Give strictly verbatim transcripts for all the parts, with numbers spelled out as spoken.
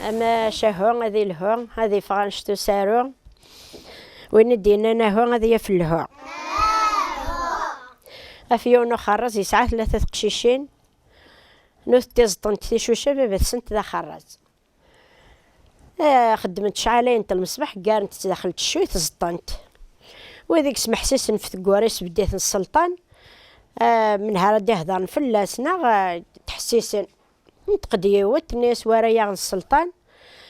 Amacahu ad ilhu, ad iffeɣ annect usaru. Win i d-yennan ahu ad yaf lhu. Af yiwen uxerraz yesɛa tlata teqcicin, nutenti ẓeṭṭent ticuca, baba-tsent d axerraz. Eh, xeddment ccɛala-int lmeṣbaḥ, ggarent-tt daxel teccuyt, ẓeṭṭent. Wid i yesmeḥsisen f tguri sbeddi-ten sselṭan, eh, menhar ad d-ihdren fell-as, neɣ, eh, ttḥessisen. Nṭeq-d yiwet, tenna-yas: "Wara yaɣen sselṭan",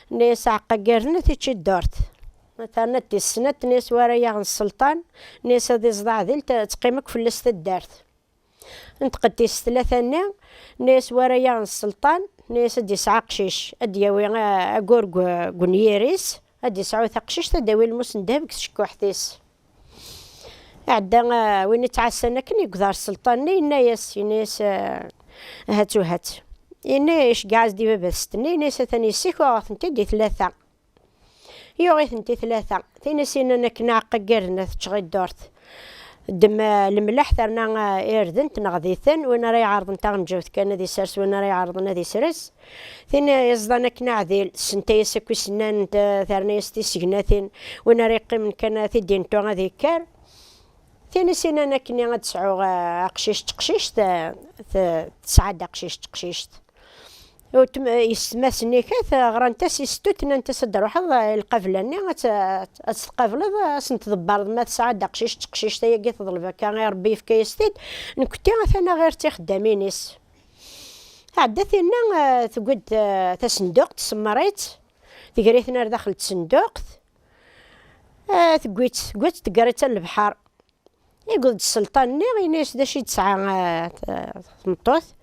tenna-yas: "Aɛeqqa n yirden ad t-ičči ddurt." Terna-d tis snat, tenna-yas: "Wara yaɣen sselṭan", tenna-yas: "Ad iẓḍ aɛdil, t-, teqqim akk fell-as taddart." Nṭeq-d tis tlata-nni, tenna-yas: "Wara yaɣen sselṭan", tenna-yas: "Ad d-yesɛu aqcic, ad d-yawi, a-, agur gu-, gu nyir-is, ad d-yesɛu taqcict, ad d-tawi lmus n ddheb deg tcekkuḥt-is." Iɛedda, ah, win ittɛassan akken, yegḍar sselṭan-nni, yenna-yas, yenna-yas, ah, hat u hat. Yenna, iceggeɛ-as-d i baba-s-nni, yenna-yas: "Atan yessi-k, uɣeɣ-tent-id i tlata." Yuɣ-itent i tlata. Tin i s-yennan akken: "Aɛeqqa n yirden ad t-ččeɣ i ddurt. Ddem, ah, lemleḥ, terna, ah, irden, tneɣd-iten, win ara iɛerḍen taɣenǧawt kan ad isers, win ara iɛerḍen ad isres." Tin iẓḍan akken aɛdil, tessenta-yas akk isennan, t-, terna-yas tisegnatin, win ara yeqqimen kan ad t-id-intu ad yekker. Tin i s-yennan akken ad d-sɛuɣ, eh, aqcic d teqcict, eh, t-, tesɛa-d aqcic d teqcict. Weltm-, yessetma-s-nni kat, eh, ɣrant-as i settut, nnant-as: "Ad d-truḥeḍ, eh, i lqabla-nni, ad tt-, ad tt-tqableḍ, eh, ad sen-tḍebbreḍ, ma tesɛa-d aqcic d teqcict, ayagi teḍleb akka, i Ṛebbi yefka-yas-t-id, nekkenti atan aɣ-irr-tt ixeddamin-is." Tɛedda tinna, eh, tewwi-d, eh, tasenduqt, tsemmer-itt, tegri-ten ar daxel n tsenduqt, eh, tewwi-tt, tewwi-tt, tegger-itt ar lebḥer. Yewweḍ-d sselṭan-nni, yenna-yas: "D acu i d-tesɛa, eh, t-, tmeṭṭut?"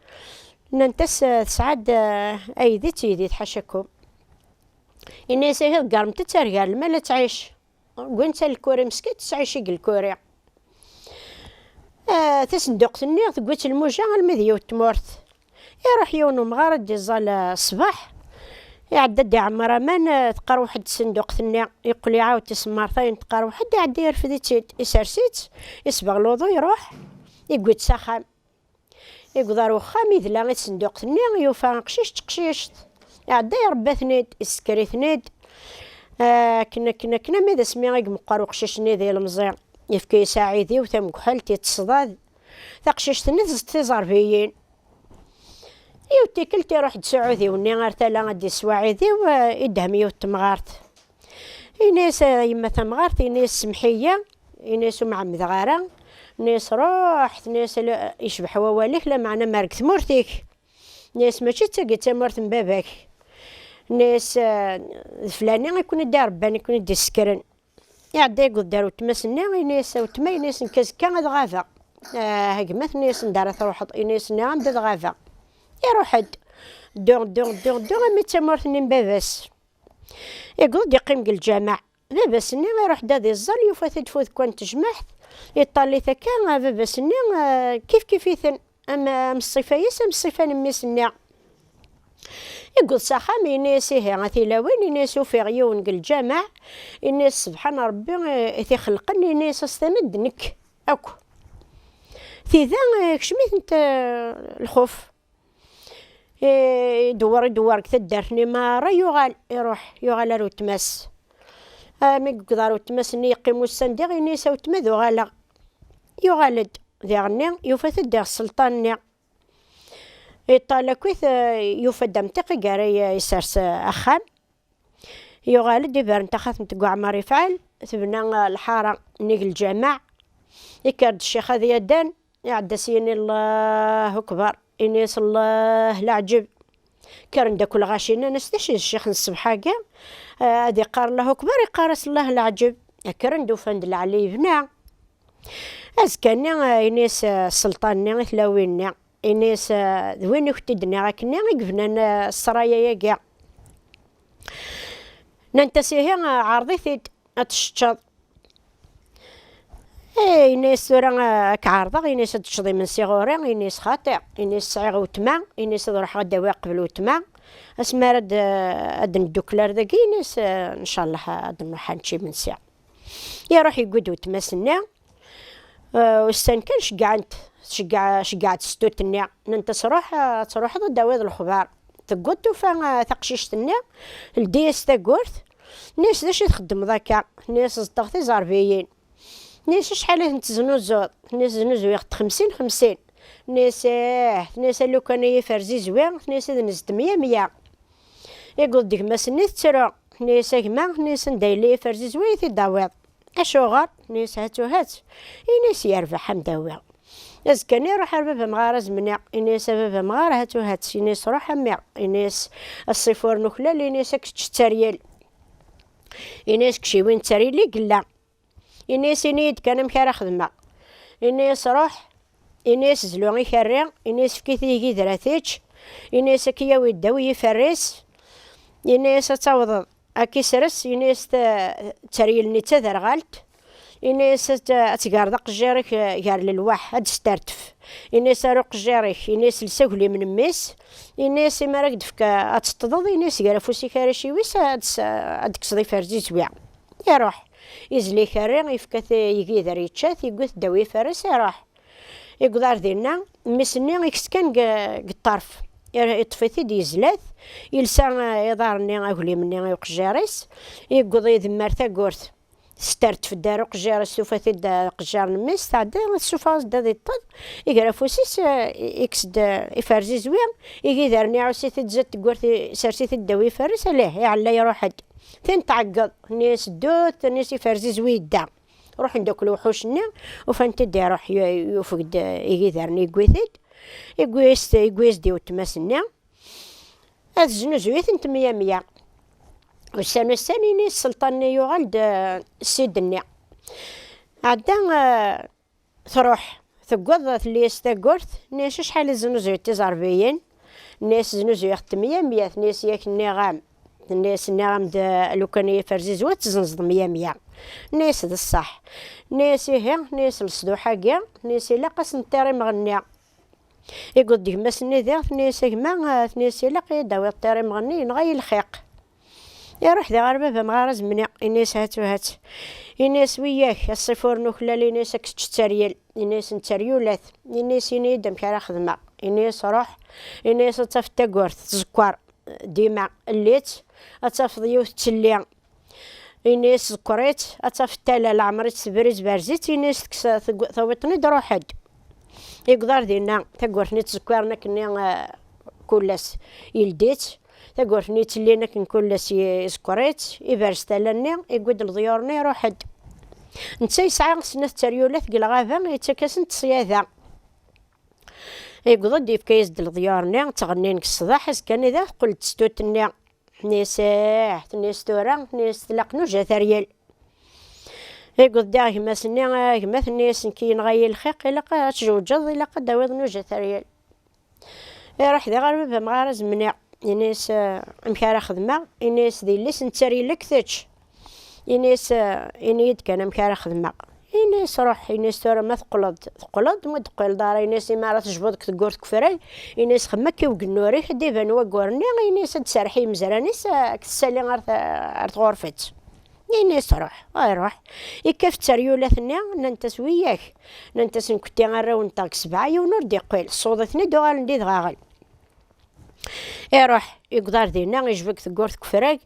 Nnant-as, eh, "Tesɛa-d, eh, aydi d teydit, ḥacakum." Yenna-yas: "Ihi ḍeggremt-tt ar gar lmal ad tɛic." Wwin-tt ar lkuri meskin, tettɛici deg lkuri. Ah, tasenduqt-nni tewwi-tt lmuja almi d yiwet tmurt. Iruḥ yiwen umɣar ad d-iẓẓal, ah, ṣṣbeḥ. Iɛedda ad d-iɛemmer aman, ah, tqerweḥ-d tsenduqt-nni. Yeqqel iɛawed tisemmaṛt-ayen tqerweḥ-d, iɛedda yerfed-itt-id, isers-itt, isbeɣ luḍu, iruḥ, yewwi-tt s axxam. Yewweḍ ar wexxam, idla i tsenduqt-nni, yufa aqcic d teqcict. Iɛedda irebba-ten-id, isekker-iten-id. Akken, akken, akken, armi d asmi i imeqqer uqcic-nni d ilemẓi. Yefka-yas aɛidiw, tamekḥelt, yettesḍad. Taqcict-nni teẓḍ tiẓerbiyin. Yiwet tikkelt iruḥ-d s uɛudiw-nni ar tala ad d-isew aɛidiw, eh, idhem yiwet temɣart. Ini-as, "A yemma tamɣart," ini-as, "semmeḥ-iyi," ini-as, "ur m-ɛemmdeɣ ara." Ini-as, "Ruḥ," ini-as, "ala, yecbeḥ wawal-ik, lameɛna mer deg tmurt-ik." Ini-as, "Mačči d tagi d tamurt n baba-k." Ini-as, "Eh, d flani i ken-id-irebban, i ken-id-issekren." Iɛedda yewweḍ-d ar weltma-s-nni, ini-as, "A weltma," ini-as, "nekk azekka ad ɣabeɣ." "Ah, a gma," ini-as, "anda ara truḥeḍ?" Ini-as, "Nniɣ-am-d ad ɣabeɣ." Iruḥ-d. Ddu, ddu, ddu, ddu, armi d tamurt-nni n baba-s. Yewweḍ-d yeqqim deg lǧameɛ. Baba-s-nni iruḥ-d ad iẓẓal, yufa-t-id f udekkan n tejmaɛt. Yeṭṭallit akka, baba-s-nni, ah, kif kif-iten. Am, am ṣṣifa-is, am ṣṣifa n mmi-s-nni. Yewweḍ s axxam, ini-as, "Ihi, a tilawin," ini-as, "ufiɣ yiwen deg lǧameɛ," ini-as, "Sebḥan Ṛebbi, eh, i t-ixelqen," ini-as, "as-tiniḍ d nekk akk. Tida, eh, kecm-itent, eh, lxuf." Eh, idewwer, idewwer deg taddart-nni merra, yuɣal, iruḥ, yuɣal ar weltma-s. Armi yewweḍ ar weltma-s-nni, yeqqim ussan diɣ, ini-as, "A weltma, ad uɣaleɣ." Yuɣal-d diɣenni, yufa-t-id diɣ sselṭan-nni. Iṭṭal akkit, eh, yufa-d amtiq i ara y-, isers, eh, axxam. Yuɣal-d, ibren taxatemt deg uɛmar ifɛel, tebna, eh, lḥara nnig lǧameɛ. Ikker-d ccix ad yadan, iɛedda s yini, "Allahu akbar", ini-as, "Allah leɛǧeb." Kkren-d akk lɣaci, nnan-as, "D acu d ccix n ṣṣbeḥ-agi, eh, ad iqqar Allahu akbar, iqqar-as Allah leɛǧeb?" Kkren-d, ufan-d lɛali yebna. Azekka-nni, eh, ini-as, eh, sselṭan-nni i tlawin-nni, ini-as, eh, "D win i kent-id-nniɣ akkenni i yebnan, eh, ṣṣraya-agi." Nnant-as, "Ihi, eh, ɛreḍ-it-id, ad t-teččeḍ." Eh, ini-as, "Tura, eh, ad k-ɛerḍeɣ," ini-as, "ad teččeḍ imensi ɣur-i." Ini-as, "Xaṭi," ini-as, "sɛiɣ weltma," ini-as, "ad ruḥeɣ ad d-awiɣ qbel weltma. Asmi ara d-, ad d-neddukel ar dagi," ini-as, eh, "ncallah ad nruḥ ad nečč imensi." Iruḥ yewwi-d weltma-s-nni, eh, ussan kan ceggɛent, tceggeɛ-, ceggɛet settut-nni, nnant-as, "Ruḥ, eh, ad truḥeḍ ad d-tawiḍ lexbar." Tewweḍ tufa, ah, taqcict-nni, teldi-yas tawwurt. Tenna-yas: "D acu i txeddmeḍ akka?" Tenna-yas: "Ẓeṭṭeɣ tiẓerbiyin." Tenna-yas: "Acḥal i tent-teznuzuḍ?" Tenna-yas: "Znuzuyeɣ-tent xemsin xemsin." Tenna-yas: "Ih." Tenna-yas: "A lukan ay iferzizwi." Tenna-yas: "Ad nezd mya mya." Yewweḍ-d gma-s-nni tettru. Tenna-yas: "A gma," tenna-yas, "anda yella yiferzizwi i t-id-tawiḍ?" "Acuɣer?" Tenna-yas: "Hatu hat." Yenna-yas: "Yerbeḥ, ad m-d-awiɣ." Azekka-nni iruḥ ar baba amɣar azemni. Yenna-yas: "A baba amɣar, hatu hat." Yenna-yas: "Ruḥ a mmi." Yenna-yas: "Aṣṣifur n uklal," yenna-yas, "ad k-tečč tteryel." Yenna-yas: "Kečč iwin tteryel i yella." Yenna-yas: "Ini-yi-d kan amek ara xedmeɣ." Yenna-yas: "Ruḥ." Yenna-yas: "Zlu ikerri." Yenna-yas: "Efk-it i yigider ad t-yečč." Yenna-yas: "Ad k-yawi ddaw yiferr-is." Yenna-yas: "Ad tawḍeḍ, ad k-isres." Yenna-yas: "T-, tteryel-nni d taderɣalt." Yenna-yas: "Ad t-, ad tgereḍ aqejjir-ik, eh, gar lelwaḥ, ad d-stertef." Yenna-yas: "Ar uqejjir-ik." Yenna-yas: "Els aglim n mmi-s." Yenna-yas: "Imi ara k-d-fkeɣ ad teṭṭḍeḍ," yenna-yas, "gar afus-ik ar acciw-is ad s-, ad d-tekkseḍ iferzizwi." Iruḥ. Izli ikerri, yefka-t i yigider yečča-t, yewwi-t ddaw yiferr-is, iruḥ. Yewweḍ ar dinna, mmi-s-nni ikkes kan deg, deg ṭṭerf. Iṭṭef-it-id, yezla-t, yelsa, eh, iḍarren-nni, aglim-nni i uqejjir-is, yewweḍ idemmer tawwurt. Testertef-d ar uqejjir-is, tufa-t-id, eh, uqejjir n mmi-s, tɛedda, tessufeɣ-as-d ad iṭṭeḍ, iger afus-is, eh, ikkes-d, eh, iferzizwi, igider-nni iɛuss-it-id zdat tewwurt, isers-it-id ddaw yiferr-is, alih, iɛella iruḥ-d. Tin tɛeggeḍ, tenna-yas: "Ddut," tenna-yas, "iferzizwi yedda." Ruḥen-d akk lewḥuc-nni, ufan-t-id iruḥ, yu-, yufeg-d, eh, igider-nni, yewwi-t-id, yewwi-yas-, yewwi-yas-d i weltma-s-nni, ad znuzuyen-tent mya mya. Ussan ussan, ini sselṭan-nni yuɣal-d, eh, ssid-nni. Ɛedda, eh, truḥ, tewweḍ, telli-yas tawwurt, tenna-yas: "Acḥal i teznuzuyeḍ tiẓerbiyin?" Tenna-yas: "Znuzuyeɣ-tent mya mya." Tenna-yas: "Yak nniɣ-am." Tenna-yas: "Nniɣ-am-d, eh, lukan ay iferzizwi ad tezzenzeḍ mya mya." Tenna-yas: "D ṣṣeḥ." Tenna-yas: "Ihi," tenna-yas, "lesduḥ-agi," tenna-yas, "ilaq ad sen-ṭṭir imɣenni." Yewweḍ-d gma-s-nni diɣ, tenna-yas: "A gma," eh, tenna-yas, "ilaq ad yi-d-tawiḍ ṭṭir imɣenni, yenɣa-yi lxiq." Iruḥ diɣ ɣer baba amɣar azemni, yenna-yas: "Hatu hat." Yenna-yas: "Wiyak, aṣṣifur n uklal," yenna-yas, "ad k-tečč tteryel." Yenna-yas: "Netteryulat." Yenna-yas: "Ini-yi-d amek ara xedmeɣ." Yenna-yas: "Ruḥ." Yenna-yas: "Ad tafeḍ tagurt, tzekker, dima, lli-tt, ad tafeḍ yiwet telli." Yenna-yas: "Zekker-itt, ad tafeḍ tala, leɛmer-itt tebriz, berz-itt." Yenna-yas: "Tekkes, teg-, tawiḍ-ten-id, ruḥ-d." Yewweḍ ar dinna, tagurt-nni ttzekkaren akkenni, eh, kul ass, yeldi-tt. Tagurt-nni yettellin akken kul ass, ye-, izekker-itt, iberz tala-nni, yewwi-d leḍyur-nni, iruḥ-d. Netta yesɛa snat tteryulat deg lɣaba, yettak-asent ṣṣyada. Yewweḍ-d, yefka-yas-d leḍyur-nni, ttɣennin deg ṣṣdeḥ, azekka-nni daɣ teqqel-d testut-nni. Tenna-yas: "Ih," tenna-yas, "tura," tenna-yas, "tlaq nuja teryel." Yewweḍ-d diɣ gma-s-nni, "A gma," tenna-yas, "nekk yenɣa-yi lxiq, ilaq ad tjewǧeḍ, ilaq ad d-tawiḍ nuja teryel." Iruḥ diɣ ɣer baba amɣar azemni, yenna-yas: "Eh, amek ara xedmeɣ?" Yenna-yas: "D yelli-s n tteryel i kečč." Yenna-yas: "Eh, ini-yi-d kan amek ara xedmeɣ." Yenna-yas: "Ruḥ," yenna-yas, "tura ma teqqleḍ, teqqleḍ, ma d-teqqileḍ ara," yenna-yas, "imi ara tejbuḍ deg tewwurt deg ufrag," yenna-yas, "xemmem akka i ugennur-ik, ad d-iban waggur-nni," yenna-yas, "ad d-serreḥ i yimezran-is, eh, ad k-tessali ar ta-, ar tɣurfet." Yenna-yas: "Ruḥ, ah, iruḥ." Ikaf tteryulat-nni, nnant-as: "Wiyak." Nnant-as: "Nekkenti arraw-nteɣ deg sebɛa, yiwen ur d-iqqil." Ṣṣuḍ-iten-id, uɣalen-d idɣaɣen. Iruḥ, yewweḍ ar dinna, yejbed deg tewwurt deg ufrag.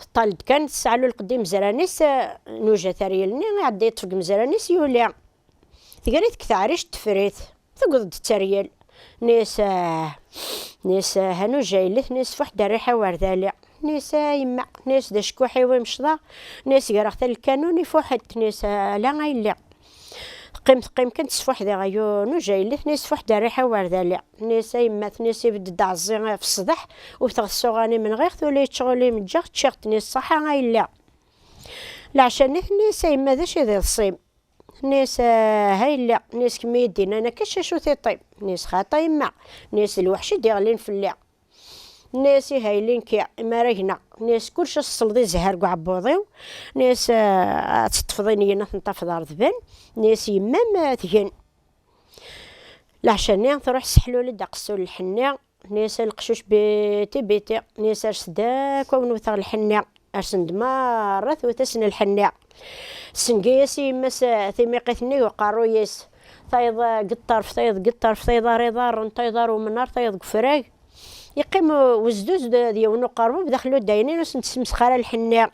Teṭṭal-d kan, tesseɛlul qedd imezran-is, eh, nuja teryel-nni, iɛedda yeṭṭef deg imezran-is, yuli. Tegra-t deg teɛrict, teffer-it. Tewweḍ-d tteryel. Tenna-yas: "Ah," tenna-yas, "ah, a nuja yelli," tenna-yas, "fuḥ-d rriḥa werdali." Tenna-yas: "A yemma," tenna-yas, "d acekkuḥ-iw imecḍa." Tenna-yas: "Greɣ-t ɣer lkanun, ifuḥ-d." Tenna-yas: "Ala a yelli." Teqqim, teqqim kan, tesfuḥ diɣ, "Ayu nuja yelli," tenna-yas, "fuḥ-d rriḥa werdali." Tenna-yas: "A yemma," tenna-yas, "ibedd-d aɛeẓẓi ɣef ṣṣdeḥ, wteɣ ssuɣan-im, nɣiɣ-t, ula yeččeɣ ula imeǧǧeɣ, ččiɣ-t." Tenna-yas: "Ṣaḥa a yelli." Leɛca-nni, tenna-yas: "A yemma, d acu i d iḍes-im?" Tenna-yas: "Ah, a yelli," tenna-yas, "kemm i yi-d-innan akka, acu tiṭ-im?" Tenna-yas: "Xaṭi a yemma," tenna-yas, "d lweḥc i d-iɣlin fell-i." Tenna-yas: "Ihi a yelli, nekki imi ara gneɣ," tenna-yas, "kullec ad s-tesleḍ i zzher deg uɛebbuḍ-iw." Tenna-yas: "Ah, ad teṭṭfeḍ inyen ad ten-tafeḍ ɣer dben." Tenna-yas: "Yemma-m, ah, tgen." Leɛca-nni truḥ tesseḥlul-d aqessul n lḥenni. Tenna-yas: "A leqcuc, biti biti," tenna-yas, "ers-d akk a wen-wteɣ lḥenni." Rsen-d merra, twet-asen lḥenni. Tessengi-yas i yemma-s timiqit-nni deg uqerruy-is. Tayeḍ deg ṭṭerf, tayeḍ deg ṭṭerf, tayeḍ ar iḍarren, tayeḍ ar umnar, tayeḍ deg ufrag. Yeqqim wezduz d yiwen uqerbub daxel udaynin, ur sen-tesmesxer ara lḥenni.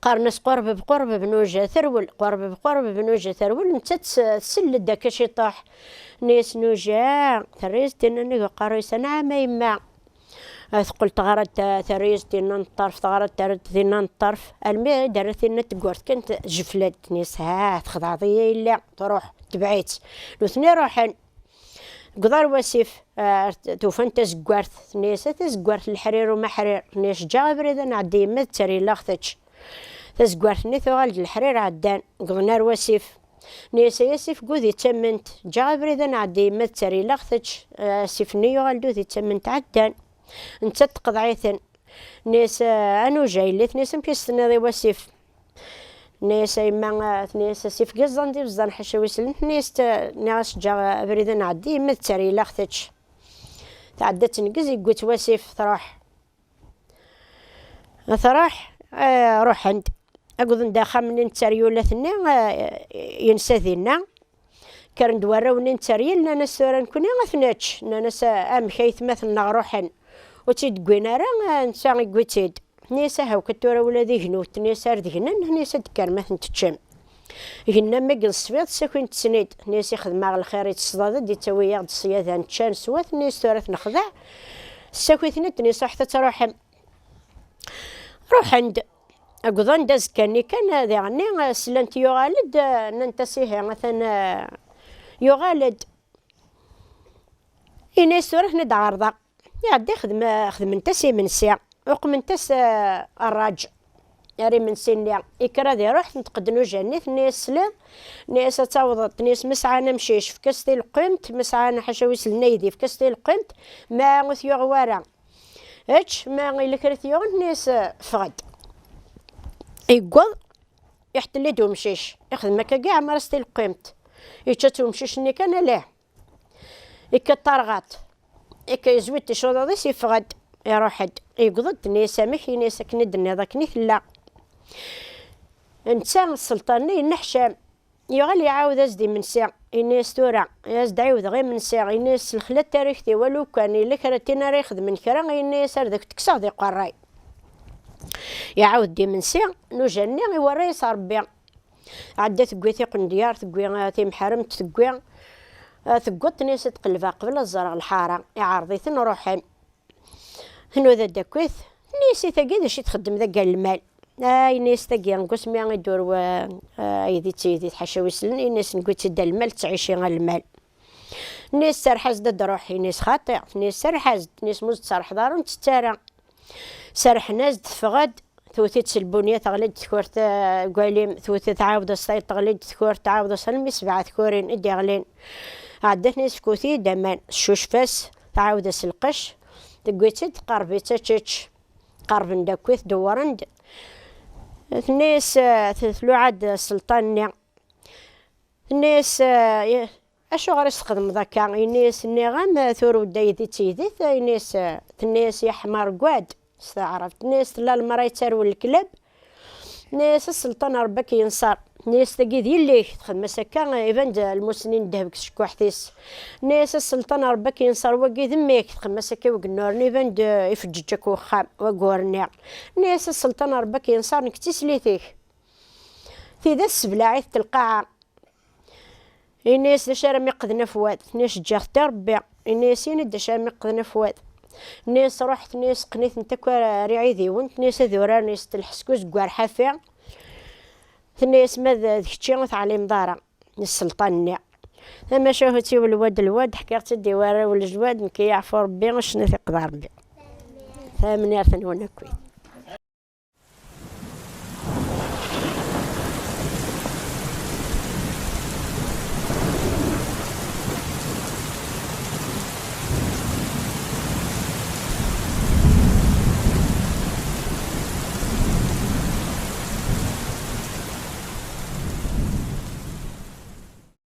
Qqaren-as: "Qurbeb, qurbeb, nuja terwel, qurbeb, qurbeb, nuja terwel." Nettat tsell-d akka ciṭuḥ. Nni-as nuja, terra-yas dinna nnig uqerruy-is: "Anɛam a yemma." Teqqel teɣra-d, terra-yas dinna n ṭṭerf, teɣra-d, terra-d dinna n ṭṭerf, almi d-terra tinna n teggurt kan tejfel-d. Nni-as: "Ha, txedɛeḍ-iyi a yelli." Truḥ, tebɛ-itt. Nutni ruḥen. Deg uḍar wasif, ah, tufan tazeggart, tenna-yas: "A tazeggart n leḥrir umaḥrir." Tenna-yas: "Ǧǧiɣ abrid ad nɛeddi yemma d ttar yella ɣ-tečč." Tazeggart-nni tuɣal-d leḥrir ɛeddan, wwḍen ar wasif. Nni-yas: "Ay asif, gudi d tamment, ǧǧiɣ abrid ad nɛeddi yemma d ttar yella ɣ-tečč." Asif-nni yuɣal-d udi d tamment ɛeddan. Nettat teqḍeɛ-iten. Nni-yas: "A nuja yelli," tenna-yas, "amek i s-tenniḍ i wasif?" Nni-yas: "A yemma," tenna-yas, "asif deg iẓẓan d ibeẓẓan ḥaca wi slen." Nni-yas: "Nniɣ-as ǧǧiɣ abrid ad nɛeddi, yemma d ttar yella ɣ-tečč." Tɛedda tneggez, yewwi-tt wasif, truḥ. Truḥ, eh, ruḥen-d. Wwḍen-d axxam-nni n tteryulat-nni, eh, yensa dinna. Kkren-d warraw-nni n tteryel, nnan-as: "Tura nekni ad t-nečč." Nnan-as: "Amek aytmaten-nneɣ ruḥen, ur tt-id-wwin ara, eh, netta yewwi-tt-id." Nni-as: "Aha, akka tura ula d ignuten," nni-as, "ar d-gnen," nni-as, "ad d-kkrem ad ten-teččem." Genna mi yeṣfiḍ, ssakin-t-ten-id. Nni-as: "Ixdem-aɣ lxir, itteṣḍad-d, ittawi-yaɣ-d ṣṣyada, nečča, neswa." Nni-as: "Tura ad t-nexdeɛ." Ssaki-ten-id, nni-as: "Ruḥet ad truḥem." Ruḥen-d. Wwḍen-d azekka-nni kan, diɣenni, slant yuɣal-d, nnant-as: "Ihi, atan, eh, yuɣal-d." Ini-as: "Tura ad ten-id-ɛerḍeɣ." Iɛedda ixdem, xedment-as imensi, uqment-as, eh, rraǧ ar imensi-nni. Yekker ad iruḥ, tenṭeq-d nuja-nni, tenna-yas: "Tesliḍ?" Nni-as: "Ad tawḍeḍ." Nni-as: "Ma sɛan amcic, efk-as tileqqimt, ma sɛan ḥaca wi slen aydi, efk-as tileqqimt, ma ur t-yuɣ wara, ečč, ma yella kra i t-yuɣen," nni-as: "Ffeɣ-d." Yewweḍ, iḥtell-id umcic, ixdem akkagi, iɛemmer-as tileqqimt. Yečča-tt umcic-nni kan, alih. Ikka ṭṭarɣaṭ. Ikka yezwi-d ticuḍaḍ-is, yeffeɣ-d, iruḥ-d. Yewweḍ-d, nni-as: "Amek?" Ini-as: "Akken i d-tenniḍ, akken i tella." Netta, sselṭan-nni, yenneḥcam. Yuɣal iɛawed-as-d imensi. Ini-as: "Tura, as-d-ɛiwdeɣ imensi." Ini-as: "S lexla n tarigt-iw, a lukan yella kra n tin ara ixedmen kra, ini-as ar d ak-kkseɣ d iqerray." Iɛawed-d imensi, nuja-nni iwerra-yas Rebbi. Ɛedda, tewwi tiqendyar, tewwi, eh, timḥeremt, tewwi, eh, tewweḍ, tenna-yas: "Ad qelbeɣ qbel ad ẓreɣ lḥara." Iɛreḍ-iten, ruḥen. Tnuda-d akkit, tenna-yas: "I tagi d acu i txeddem dagi a lmal?" Ah, yenna-yas: "Tagi, deg wasmi i d-ur wa-, ah, aydi d tiydi, ḥaca wi slen, yenna-yas, newwi-tt-id a lmal, tettɛici a lmal." Tenna-yas: "Serreḥ-as-d ad d-ruḥ." Yenna-yas: "Xaṭi." Tenna-yas: "Serreḥ-as-d." Tenna-yas: "Ma ur s-d-tserrḥeḍ ara, ur tt-ttarra." Serrḥen-as-d, teffeɣ-d, tewwet-itt s lbunya, teɣli-d tkurt, eh, deg walim, tewwet, tɛawed-as tayeḍ, teɣli-d tkurt, tɛawed-as almi sebɛa tkurin i d-iɣlin. Ɛedda, tenna-yas: "Fkut-iyi-d aman." Teccucef-as, tɛawed-as lqecc, tewwi-tt-id, tqerreb-itt ad tečč. Qerrben-d akkit, dewwren-d. Tenna-yas, eh, t-, tluɛa-d sselṭan-nni. Tenna-yas, eh, "Acuɣer i s-txedmeḍ akka?" Yenna-yas: "Nniɣ-am, eh, tura ur d aydi d teydit." Yenna-yas, eh, tenna-yas: "Ya ḥmar, ggad." S taɛrabt. Tenna-yas: "Tella lemra yettarwen leklab." Tenna-yas: "A sselṭan, Rebbi ad k-yenṣer." Tenna-yas: "Tagi d yelli-k." Txedem-as akka, iban-d lmus-nni n ddheb deg tcekkuḥt-is. Tenna-yas: "A sselṭan, Rebbi ad k-yenṣer, wagi d mmi-k." Txedem-as akka i ugennuren, iban-d, eh, ifeǧǧeǧ akk uxxam, waggur-nni. Tenna-yas: "A sselṭan, Rebbi ad k-yenṣer, nekk d tislit-ik." Tidak tesseblaɛ-it lqaɛa. Yenna-yas: "D acu ara m-iqqden afwad?" Tenna-yas: "Ǧǧiɣ-t i Rebbi." Yenna-yas: "Ini-d d acu ara m-iqqden afwad." Tenna-yas: "Ruḥ," tenna-yas, "qqen-itent akk ar, ar iɛidiwen." Tenna-yas: "Ad uraren yestelḥes ku zeggar ḥafi." Tenna-yas: "Ma d, d kečči ur teɛlimeḍ ara." Sselṭan-nni. Tamacahut-iw lwad lwad, ḥkiɣ-tt-id i warraw lejwad, nekk yeɛfu Rebbi, ccna tiqḍa Rebbi. Tamnirt-nwen akkit.